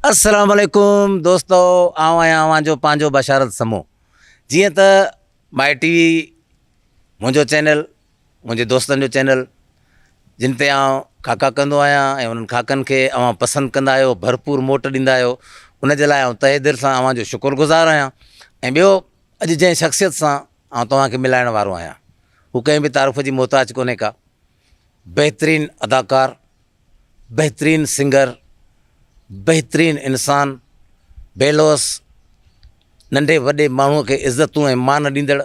السلام عليڪم دوستو آئون آهيان اوهان جو پنهنجو بشارت سمون جيئن ته مائي ٽي وي منهنجو چينل منهنجي دوستن جو چينل جن تي آئون خاڪا ڪندو آهيان ۽ انهن خاڪن کي اوهان پسند ڪندا آهيو ڀرپور موٽ ڏيندا آهيو ان جي لاء آئون تهه دل سان اوهان جو شڪر گذار آهيان ۽ ٻيو اڄ جنهن شخصيت سان آئون توهان کي ملائڻ وارو آهيان هو ڪنهن به تعارف جي محتاج ڪونهي ڪا بهترين اداڪار بهترين سنگر بهترين انسان بي لوث ننڍي وڏي ماڻهوء کي عزتون ۽ مان ڏيندڙ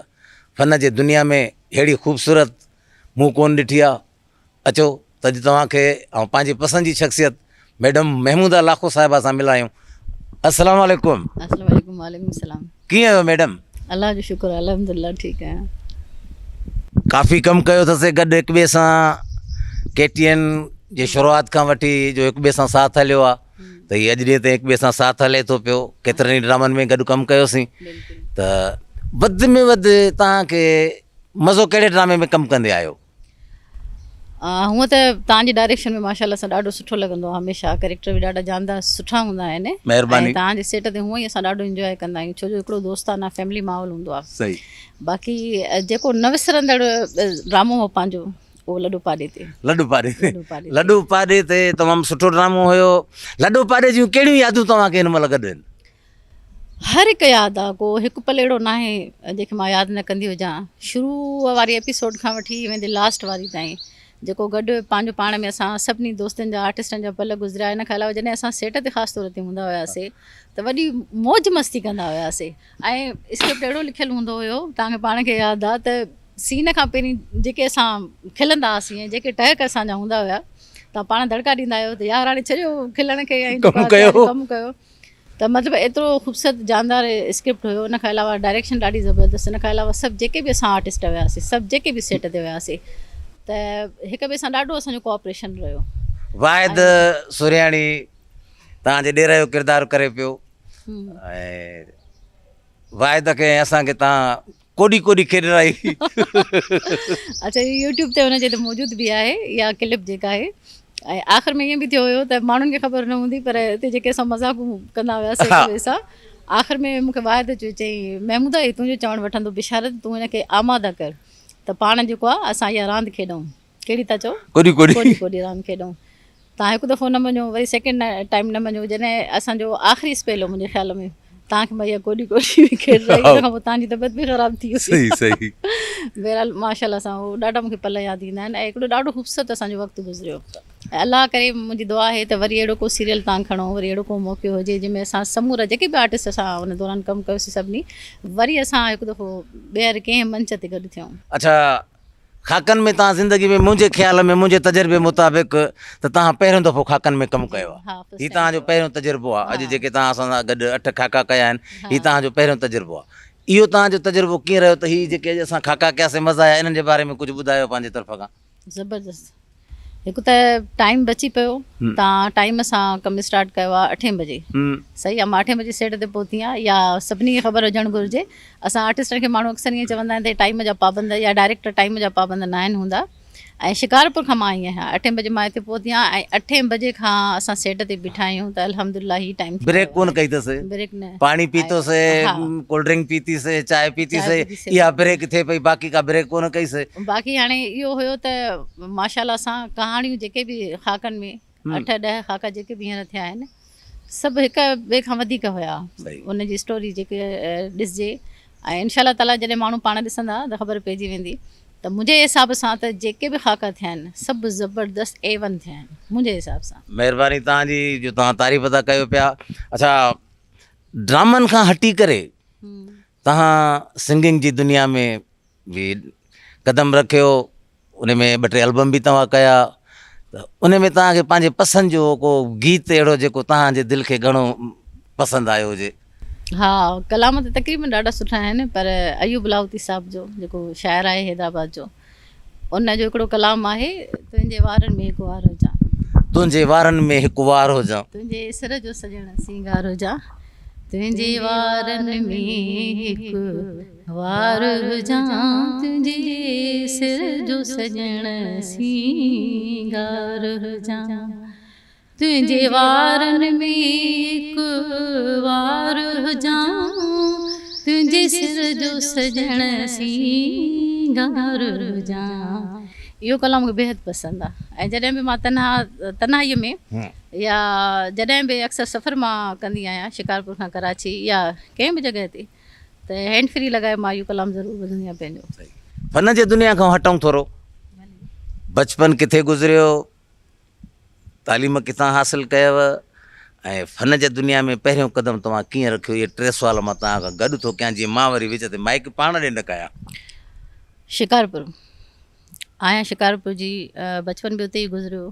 فن جي دنيا ۾ ههڙي خوبصورت مون ڪونه ڏٺي آ. اچو ته اڄ توهان کي آئون پنهنجي پسند جي شخصيت ميڊم محموده لاکو صاحبه سان ملايون. السلام عليڪم. السلام عليڪم وعليڪم السلام. ڪيئن آهيو ميڊم؟ الله جو شڪر آهي الحمدلله ٺيڪ آهيان. ڪافي ڪم ڪيو اٿس گڏ هڪ ٻئي سان ڪي ٽي اين جي شروعات کان وٺي جو هڪ ٻئي سان ساٿ هليو آ. ته هي اڄ ڏينهن تائين هڪ ٻئي سان ساٿ هلي ٿو پيو ڪيترن ئي ڊرامن ۾ گڏ ڪم ڪيوسين ته وڌ ۾ وڌ توهان کي مزو ڪهڙي ڊرامي ۾ ڪم ڪندي آيو؟ هونء ته توهان جي ڊائريڪشن ۾ ماشاء الله سان ڏاڍو سٺو لڳندو آهي هميشه ڪريڪٽر به ڏاڍا جاندار سٺا هوندا آهن مهرباني ۽ توهان جي سيٽ تي هونء ئي اسان ڏاڍو انجواء ڪندا آهيون ڇو جو هڪڙو دوستانه فيملي ماحول هوندو آهي صحيح باقي جيڪو نه وسرندڙ ڊرامو هو پنهنجو اهو لڏو پاڏي تي. لڏو پاڏي تي. لڏو پاڏي تي تمام سٺو ڊرامو هيو. لڏو پاڏي جون ڪهڙيون يادون توهان کي هن مهل گڏ آهن؟ هر هڪ ياد آ ڪو هڪ پل اهڙو ناهي جنهن کي مان ياد نه ڪندي هجان. شروع واري ايپيسوڊ کان وٺي ويندي لاسٽ واري تائين جيڪو گڏ پنهنجو پاڻ ۾ اسان سڀني دوستن جا آرٽسٽن جا پل گذريا ان کان علاوه جڏهن اسان سيٽ تي خاص طور تي هوندا هياسي ته وڏي موج مستي ڪندا هياسي ۽ اسڪرپٽ اهڙو لکيل هوندو هيو توهان کي پاڻ کي ياد آ ته سين کان پهرين جيڪي اسان کلندا هئاسين ۽ جيڪي ٽهڪ اسان جا هوندا هيا توهان پاڻ دڙڪا ڏيندا هيو ته يار هاڻي ڇڏيو کلڻ کي ۽ ڪم ڪيو ڪم ڪيو ته مطلب ايترو خوبصورت جاندار اسڪرپٽ هيو ان کان علاوه ڊائريڪشن ڏاڍي زبردست ان کان علاوه سڀ جيڪي به اسان آرٽسٽ هياسين سڀ جيڪي به سيٽ تي هياسين ته هڪ ٻئي سان ڏاڍو اسان جو ڪوآپريشن رهيو. واحد سورياڻي توهان جي ڏير جو ڪردار ڪري پيو ۽ واحد کي ۽ اسان کي توهان ڪوڏي ڪوڏي کيڏرائي. اڇا هي يوٽيوب تي هن جي ته موجود به آهي اها ڪلپ جيڪا آهي ۽ آخر ۾ ائين به ٿيو هيو ته ماڻهن کي خبر نه هوندي پر هتي جيڪي اسان مذاقون ڪندا هياسي هڪ ٻئي سان آخر ۾ مون کي واحد چيو چئي محموده هي تنهنجو چوڻ وٺندو بشارت تون هن کي آماده ڪر ته پاڻ جيڪو آهي اسان اها راند کيڏون ڪهڙي ٿا چئو؟ ڪوڏي ڪوڏي. ڪوڏي ڪوڏي راند کيڏون. توهان هڪ دفعو نه مڃيو وري سيڪنڊ ٽائيم نه مڃيو جڏهن اسان جو آخري اسپيل هو منهنجي خيال ۾ توهان کي مان اها ڪوڏي ڪوڏي کيڏرائي ان کان پوء توهان جي طبيعت به خراب ٿي وئي. صحيح صحيح. بهرحال ماشاء الله سان هو ڏاڍا مون کي پل ياد ايندا آهن ۽ هڪڙو ڏاڍو خوبصورت اسان جو وقت گذريو ۽ الله ڪري منهنجي دعا آهي ته وري اهڙو ڪو سيريل توهان کڻو وري اهڙو ڪو موقعو هجي جنهن ۾ اسان سمورا جيڪي به آرٽسٽ اسان ان دوران ڪم ڪيوسين سڀني وري اسان هڪ دفعو ٻيهر ڪنهن منچ تي گڏ ٿيون. اڇا خاڪن ۾ توهان زندگي ۾ منهنجي خيال ۾ منهنجي تجربي مطابق ته توهان پهريون دفعو خاڪن ۾ ڪم ڪيو آهي هي توهان جو پهريون تجربو آهي اڄ جيڪي توهان اسان سان گڏ اٺ خاڪا ڪيا آهن هي توهان جو پهريون تجربو آهي اهو توهان جو تجربو ڪيئن رهيو ته هي جيڪي اڄ اسان خاڪا ڪياسين مزا آيا انهن جي باري ۾ ڪجهه ٻڌايو پنهنجي طرف کان. زبردست هڪ ته ٽائيم بچي پيو تان ٽائيم سان ڪم اسٽارٽ ڪيو آ اٺين بجي صحيح آ مان اٺين بجي سيٽ تي پهتي آ يا سڀني کي خبر هجڻ گهرجي اسان آرٽسٽن کي ماڻهو اڪثر ائين چوندا آهن ته ٽائيم جا پابند يا ڊائريڪٽر ٽائيم جا پابند نه آهن هوندا ۽ شڪارپور کان مان آئي آهيان اٺين بجي مان هتي پهتي آهيان ۽ اٺين بجي کان اسان سيٽ تي بيٺا آهيون ته الحمدلله هي ٽائيم ٿي بريڪ ڪون ڪئي اٿس بريڪ نه پاڻي پيتو سي ڪولڊ ڊرنڪ پيتي سي چانهه پيتي سي اها بريڪ ٿئي پئي باقي ڪا بريڪ ڪون ڪئي سي باقي هاڻي اهو هيو ته ماشاء الله سان ڪهاڻيون جيڪي به خاڪن ۾ اٺ ڏهه خاڪا جيڪي به هينئر ٿيا آهن سڀ هڪ ٻئي کان وڌيڪ هيا ان جي اسٽوري جيڪي ڏسجي ۽ انشاء الله تعالي جڏهن ماڻهو پاڻ ڏسندا ته خبر پئجي ويندي ته منهنجي حساب سان ته جيڪي به خاڪا ٿيا آهن سڀ زبردست اي ون ٿيا آهن منهنجي حساب سان. مهرباني توهان جي جو توهان تعريف ٿا ڪيو پيا. اڇا ڊرامن کان هٽي ڪري توهان سنگنگ جي دنيا ۾ به قدم رکيو ان ۾ ٻه ٽي البم به توهان ڪيا ته ان ۾ توهان کي پنهنجي پسند جو ڪو گيت اهڙو جيڪو توهان جي دل کي گهڻو پسند آيو هجي. ها ڪلام ته تقريبن ڏاڍا سٺا آهن پر ايوب لاهوتي صاحب جو جيڪو شاعر آهي حيدرآباد جو ان جو هڪڙو ڪلام آهي تنهنجي وارن ۾ هڪ وار هجان. تنهنجي وارن ۾ هڪ وار هجان. تنهنجي سر جو سڄڻ سينگار هجان. تنهنجي وارن ۾ هڪ وار هجان. تنهنجي سر جو سڄڻ سينگار هجان. تنهنجي وارن ۾ هڪ. سر جو سڄڻ سينگار هجان. اهو ڪلام مون کي بيحد پسند آ ۽ جڏهن به مان تنها تنهائيء ۾ يا جڏهن به اڪثر سفر مان ڪندي آهيان شڪارپور کان ڪراچي يا ڪنهن به جڳهه تي ته هينڊ فري لڳائي مان اهو ڪلام ضرور ٻڌندي آهيان پنهنجو. فن جي دنيا کان هٽون ٿورو. بچپن ڪٿي گذريو؟ تعليم ڪٿان حاصل ڪيو ۽ فن جي دنيا ۾ پهريون قدم توهان ڪيئن رکيو اهي ٽي سوال مان توهان کان گڏ ٿو ڪيان جيئن مان وري وچ تي مائيڪ پاڻ ڏي نه ڪيان. شڪارپور، آهيان شڪارپور جي، بچپن به اتي ئي گذريو،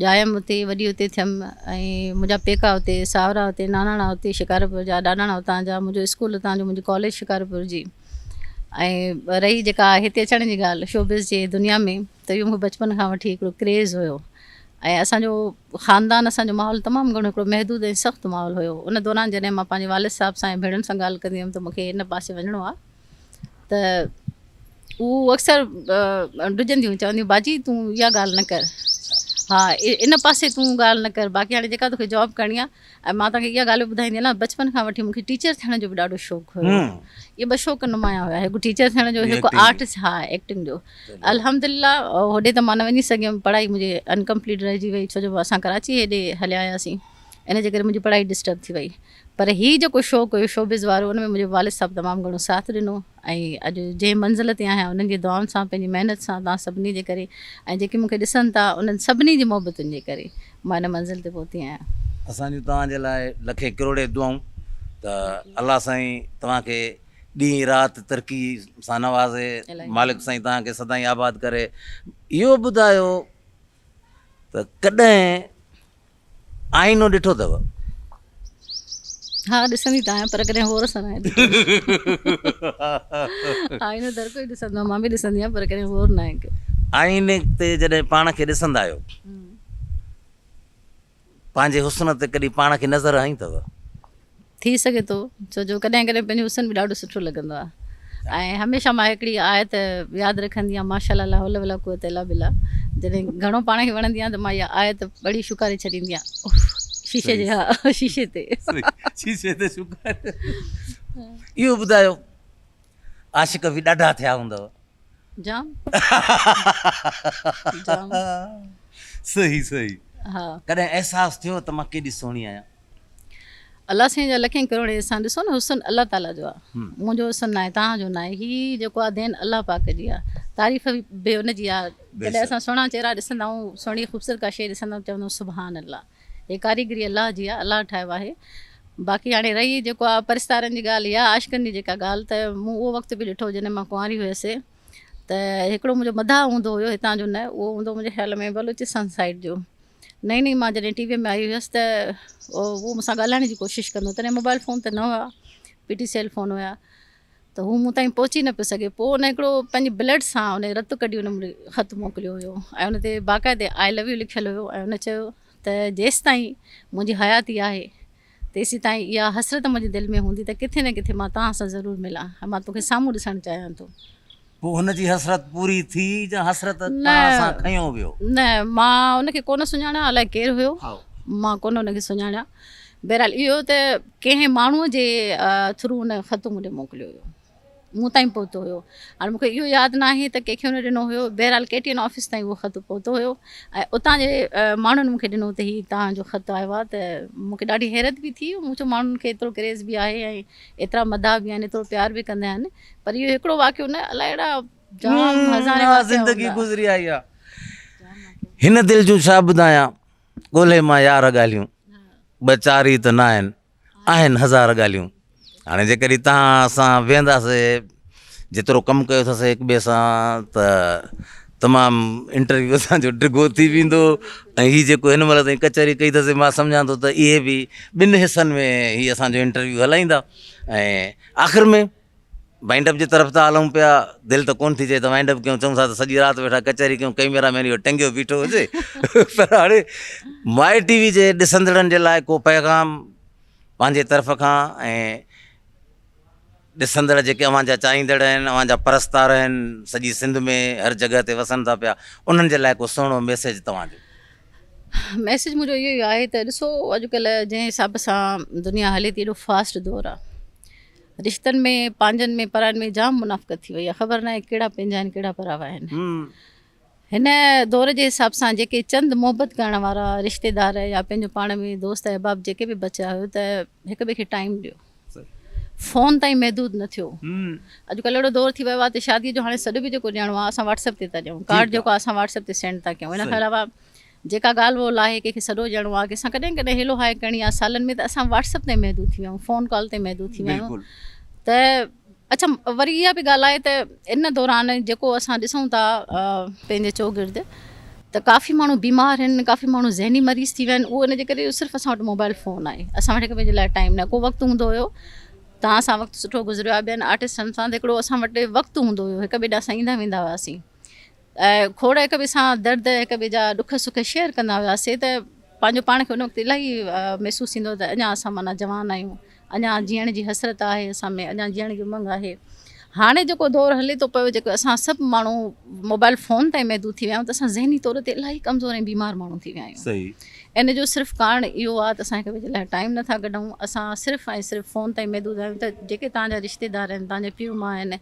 ڄايم اتي، وڏي اتي ٿيم ۽ منهنجا پيڪا اتي، ساهرا اتي، ناناڻا اتي شڪارپور جا، ڏاڏاڻا اتان جا، منهنجو اسڪول اتان جو، منهنجي ڪاليج شڪارپور جي ۽ رهي جيڪا هتي اچڻ جي ڳالهه شوبز جي دنيا ۾ ته اهو مون کي بچپن کان وٺي هڪڙو ڪريز هيو ۽ اسان جو خاندان اسان جو ماحول تمام گهڻو هڪڙو محدود ۽ سخت ماحول هيو ان دوران جڏهن مان پنهنجي والد صاحب سان ۽ ڀيڻن سان ڳالهه ڪندي هيم ته مون کي ان پاسي وڃڻو آهي ته هو اڪثر ڊڄنديون چونديون باجي تون اها ڳالهه نه ڪر ها ان پاسي تون ڳالهه نه ڪر باقي هاڻي جيڪا توکي جاب ڪرڻي آهي ۽ مان توهان کي اها ڳالهه به ٻڌائيندي هلان بچپن کان وٺي مون کي ٽيچر ٿيڻ جو به ڏاڍو شوق هيو اهي ٻه شوق نمايان هيا هڪ ٽيچر ٿيڻ جو هڪ آرٽ ها ايڪٽنگ جو الحمدلله هوڏي ته مان نه وڃي سگهيم پڙهائي منهنجي انڪمپليٽ رهجي وئي ڇو جو اسان ڪراچي هيڏي هليا آياسين ان جي ڪري منهنجي پڙهائي ڊسٽرب ٿي وئي پر هي جيڪو شوق هيو شوبز وارو ان ۾ منهنجي والد صاحب تمام گهڻو ساٿ ڏنو ۽ اڄ جنهن منزل تي آهيان انهن جي دعائن سان پنهنجي محنت سان توهان سڀني جي ڪري ۽ جيڪي مون کي ڏسن ٿا انهن سڀني جي محبتن جي ڪري مان ان منزل تي پهتي آهيان. اسان جون توهان جي لاء لکين ڪروڙين دعائون ته الله سائين توهان کي ڏينهن رات ترقي سان نوازي مالڪ سائين توهان کي سدائين آباد ڪري اهو ٻڌايو ته ڪڏهن آئينو ڏٺو اٿو؟ ها ڏسندي ته آهيان پر ڪڏهن غور سان ناهي ڏٺو. آئينو ته هر ڪوئي ڏسندو آهي مان به ڏسندي آهيان پر ڪڏهن غور ناهي ڪيو. آئيني تي جڏهن پاڻ کي ڏسندا آهيو پنهنجي حسن تي ڪڏهن پاڻ کي نظر هنئي اٿو؟ ٿي سگهي ٿو ڇو جو ڪڏهن ڪڏهن پنهنجو حسن به ڏاڍو سٺو لڳندو آهي ۽ هميشه مان هڪڙي آيت ياد رکندي آهيان ماشاء الله لا حول ولا قوت الا بالله جڏهن گهڻو پاڻ کي وڻندي آهيان ته مان اها آيت پڙهي شڪاري ڇڏيندي آهيان شيشي جي ها شيشي تي شيشي تي شڪاري اهو ٻڌايو عاشق به ڏاڍا ٿيا هوندؤ جام جام صحيح صحيح ها ڪڏهن احساس ٿيو ته مان ڪيڏي سهڻي آهيان الله سائين جا لکين ڪروڙين احسان ڏسو نه حسن الله تعالي جو آ منهنجو حسن ناهي توهان جو ناهي هي جيڪو آ دين الله پاڪ جي آ تعريف به ان جي آ جڏهن اسان سهڻا چهرا ڏسندا آهيون سهڻي خوبصورت ڪا شيء ڏسندا آهيون چوندا آهيون سبحان الله هي ڪاريگري الله جي آ الله ٺاهيو آهي باقي هاڻي رهي جيڪو آ پرستارن جي ڳالهه يا عاشقن جي جيڪا ڳالهه ته مون اهو وقت به ڏٺو جڏهن مان ڪنواري هيس ته هڪڙو منهنجو مداح هوندو هيو هتان جو نه اهو هوندو منهنجي خيال ۾ بلوچستان سائيڊ جو نئين نئين مان جڏهن ٽي وي ۾ آئي هيس ته اهو مون سان ڳالهائڻ جي ڪوشش ڪندو تڏهن موبائل فون ته نه هئا P T C L phone هيا ته هو مون تائين پهچي نه پيو سگهي پوء ان هڪڙو پنهنجي بلڊ سان ان رت ڪڍي ان مون ڏي خط موڪليو هيو ۽ ان تي باقاعدي آء لو يو لکيل هيو ۽ ان چيو ته جيستائين منهنجي حياتي آهي تيسيتائين اها حسرت منهنجي دل ۾ هوندي ته ڪٿي نه ڪٿي مان توهان سان ضرور ملان ۽ مان توکي سامهون ڏسڻ چاهيان ٿو. پوء هن جي حسرت پوري ٿي يا حسرت توهان سان کنيو ويو؟ نه مان ان کي ڪونه سڃاڻان الائي ڪير هيو مان ڪونه ان کي سڃاڻان بهرحال اهو ته ڪنهن ماڻهوء جي ٿرو ان خط مون ڏي موڪليو هيو مون تائين پهتو هيو هاڻي مون کي اهو ياد ناهي ته ڪنهن کي هن ڏنو هيو بهرحال ڪي ٽي اين آفيس تائين اهو خط پهتو هيو ۽ اتان جي ماڻهن مون کي ڏنو ته هي توهان جو خط آيو آهي ته مون کي ڏاڍي حيرت به ٿي مون چيو ماڻهن کي ايترو ڪريز به آهي ۽ ايترا مداح به آهن ايترو پيار به ڪندا آهن پر اهو هڪڙو واقعو نه الائي اهڙا جام هزارين واقعا زندگي گذري آئي آهي هن دل جون ڇا ٻڌايان ڳولهي مان يار ڳالهيون ٻه چار ئي ته ناهن آهن هزار ڳالهيون هاڻي جيڪڏهن توهان سان ويهنداسي جيترو ڪم ڪيو اٿس هڪ ٻئي سان ته تمام انٽرويو اسان جو ڊگهو ٿي ويندو ۽ هي جيڪو هن مهل تائين ڪچهري ڪئي اٿس مان سمجهان ٿو ته اهي به ٻن حصن ۾ هي اسان جو انٽرويو هلائيندا ۽ آخر ۾ وائنڊ اپ جي طرف ٿا هلون پيا دل ته ڪونه ٿي چئي ته وائنڊ اپ ڪيون چئون ٿا ته سڄي رات ويٺا ڪچهري ڪيون ڪئميرا مين اهو ٽنگيو بيٺو هجي پر هاڻي مائي ٽي وي جي ڏسندڙن جي لاء ڪو پيغام پنهنجي طرف کان ۽ ڏسندڙ جيڪي اوهان جا چاهيندڙ آهن اوهان جا پرستار آهن سڄي سنڌ ۾ هر جڳهه تي وسن ٿا پيا انهن جي لاء ڪو سهڻو ميسيج توهان جو. ميسيج منهنجو اهو ئي آهي ته ڏسو اڄڪلهه جنهن حساب سان دنيا هلي ٿي ايڏو فاسٽ دور آهي. رشتن ۾ پنهنجن ۾ پراين ۾ جام منافقت ٿي وئي آهي خبر ناهي ڪهڙا پنهنجا آهن ڪهڙا پراوا آهن. هن دور جي حساب سان جيڪي چند محبت ڪرڻ وارا رشتيدار يا پنهنجو پاڻ ۾ دوست احباب جيڪي به بچيا آهيو ته هڪ ٻئي کي ٽائيم ڏيو فون تائين محدود نه ٿيو اڄڪلهه اهڙو دور ٿي ويو آهي ته شادي جو هاڻي سڏ به جيڪو ڏيڻو آهي اسان واٽس ايپ تي ٿا ڏيون ڪارڊ جيڪو آهي اسان واٽس ايپ تي سينڊ ٿا ڪيون ان کان علاوه جيڪا ڳالهه ٻولهه آهي ڪنهن کي سڏو ڏيڻو آهي ڪنهن سان ڪڏهن ڪڏهن هيلو هاء ڪرڻي آهي سالن ۾ ته اسان واٽس ايپ تائين محدود ٿي ويا آهيون فون ڪال تائين محدود ٿي ويا آهيون ته اڇا وري اها به ڳالهه آهي ته ان دوران جيڪو اسان ڏسون ٿا پنهنجي چوگرد ته ڪافي ماڻهو بيمار آهن ڪافي ماڻهو ذهني مريض ٿي ويا آهن اهو ان جي ڪري صرف اسان وٽ موبائل فون آهي اسان وٽ هڪ ٻئي جي لاء ٽائيم نه ڪو وقت هوندو هيو توهان سان وقت سٺو گذريو آهي ٻين آرٽسٽن سان ته هڪڙو اسان وٽ وقت هوندو هيو هڪ ٻئي ڏانهن اسان ايندا ويندا هئاسين ۽ کوڙ هڪ ٻئي سان درد هڪ ٻئي جا ڏک سک شيئر ڪندا هياسي ته پنهنجو پاڻ کي ان وقت الاهي محسوس ٿيندو هو ته اڃا اسان معنيٰ جوان آهيون اڃا جيئڻ جي حسرت آهي اسان ۾ اڃا جيئڻ جي امنگ آهي هاڻي جيڪو دور هلي ٿو پيو جيڪو اسان سڀ ماڻهو موبائل فون تائين محدود ٿي ويا آهيون ته اسان ذهني طور تي الاهي ڪمزور ۽ بيمار ماڻهو ٿي ويا آهيون ان جو صرف ڪارڻ اهو آهي ته اسان هڪ ٻئي جي لاء ٽائيم نٿا ڪڍون اسان صرف ۽ صرف فون تائين محدود آهيون ته جيڪي توهان جا رشتيدار آهن توهان جا پيء ماء آهن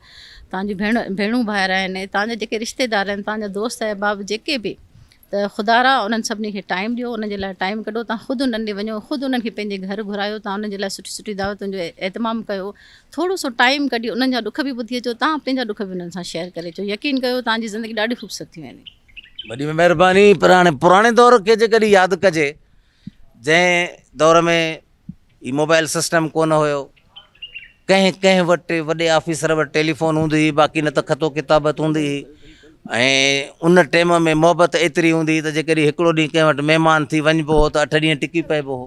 توهان جون ڀيڻ ڀيڻون ڀائر آهن توهان جا جيڪي رشتيدار آهن توهان جا دوست احباب جيڪي به ته خدارا انهن سڀني کي ٽائيم ڏيو انهن جي لاء ٽائيم ڪڍو توهان خود انهن ڏي وڃو خود انهن کي پنهنجي گهر گهرايو توهان انهن جي لاء سٺي سٺي دعوتن جو اهتمام ڪيو ٿورو سو ٽائيم ڪڍي انهن جا ڏک به ٻڌي اچو توهان پنهنجا ڏک به انهن سان شيئر ڪري اچو يقين ڪيو توهان جي زندگي ڏاڍي خوبصورت ٿي ويندي. وڏي مهرباني پر هاڻي پراڻي دور کي جيڪڏهن ياد ڪجي جنهن دور ۾ هي موبائل سسٽم ڪونه هيو ڪنهن ڪنهن وٽ وڏي آفيسر وٽ ٽيليفون هوندي هئي باقي نه ته خط و ڪتابت هوندي هئي ۽ ان ٽيم ۾ محبت ايتري هوندي هئي ته جيڪڏهن هڪڙو ڏينهن ڪنهن وٽ مهمان ٿي وڃبو هو ته اٺ ڏينهن ٽڪي پئبو هو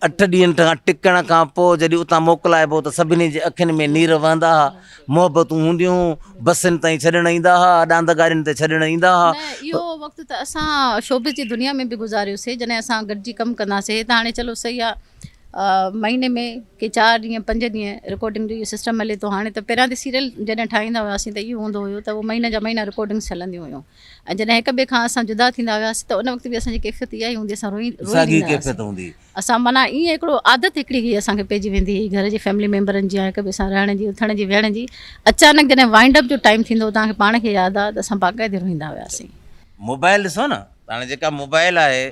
اٺ ڏينهن کان ٽڪڻ کان پوء جڏهن اتان موڪلائبو ته سڀني جي اکين ۾ نير وهندا ها محبتون هونديون هيون، بسن تائين ڇڏڻ ايندا ها، ڏاند گاڏين تي ڇڏڻ ايندا ها. نه اهو وقت ته اسان شوبز جي دنيا ۾ به گذاريوسي جڏهن اسان گڏجي ڪم ڪندا هئاسي هي ته هاڻي چلو صحيح آ مهيني ۾ ڪي چار ڏينهن پنج ڏينهن رڪارڊنگ جو اهو سسٽم هلي ٿو هاڻي ته پهريان ته سيريل جڏهن ٺاهيندا هئاسين ته اهو هوندو هيو ته اهو مهيني جا مهينا رڪارڊنگس هلنديون هيون ۽ جڏهن هڪ ٻئي کان اسان جدا ٿيندا هياسين ته ان وقت به اسان جي ڪيفيت اها ئي هوندي اسان روئي روئي ساڳي ڏيندا ڪيفيت هئاسين هوندي. اسان معنيٰ ائين هڪڙو عادت هڪڙي هئي اسان کي پئجي ويندي هئي گهر جي فيملي ميمبرن جي هڪ ٻئي سان رهڻ جي اٿڻ جي ويهڻ جي اچانڪ جڏهن وائنڊ اپ جو ٽائيم ٿيندو هو توهان کي پاڻ کي ياد آ ته اسان باقاعدي روئيندا هياسين. موبائل ڏسو نه هاڻي جيڪا موبائل آهي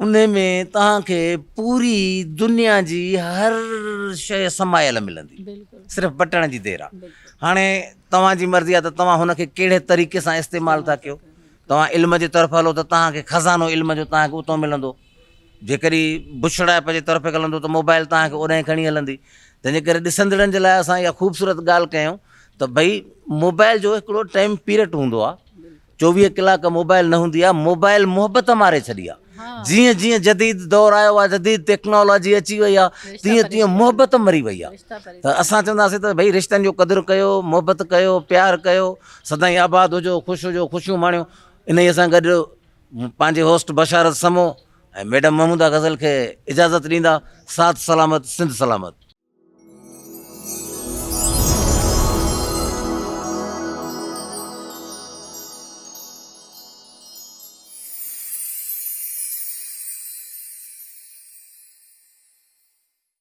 انهي ۾ توهان کي پوري دنيا جي هر شيء سمايل ملندي صرف بٽڻ جي دير آ هاڻي توهان جي مرضي آ ته توهان هن کي ڪهڙي طريقي سان استعمال ٿا ڪيو توهان علم جي طرف هلو ته توهان کي خزانو علم جو توهان کي اتو ملندو جيڪڏهن بڇڙائپ جي طرف هلندو ته موبائل توهان کي اوڏانهن کڻي هلندي تنهن جي ڪري ڏسندڙن جي لاء اسان اها خوبصورت ڳالهه ڪيون ته ڀئي موبائل جو هڪڙو ٽائيم پيريڊ هوندو آهي 24 ڪلاڪ موبائل نه هوندي آهي موبائل محبت ماري ڇڏي آهي جيئن جيئن جديد دور آيو آهي جديد ٽيڪنالاجي اچي وئي آهي تيئن تيئن محبت مري وئي آهي ته اسان چونداسين ته ڀئي رشتن جو قدر ڪيو محبت ڪيو پيار ڪيو سدائين آباد هجو خوش هجو خوشيون ماڻيو انهيء سان گڏ پنهنجي هوسٽ بشارت سمون ۽ ميڊم محموده غزل کي اجازت ڏيندا. ساٿ سلامت سنڌ سلامت.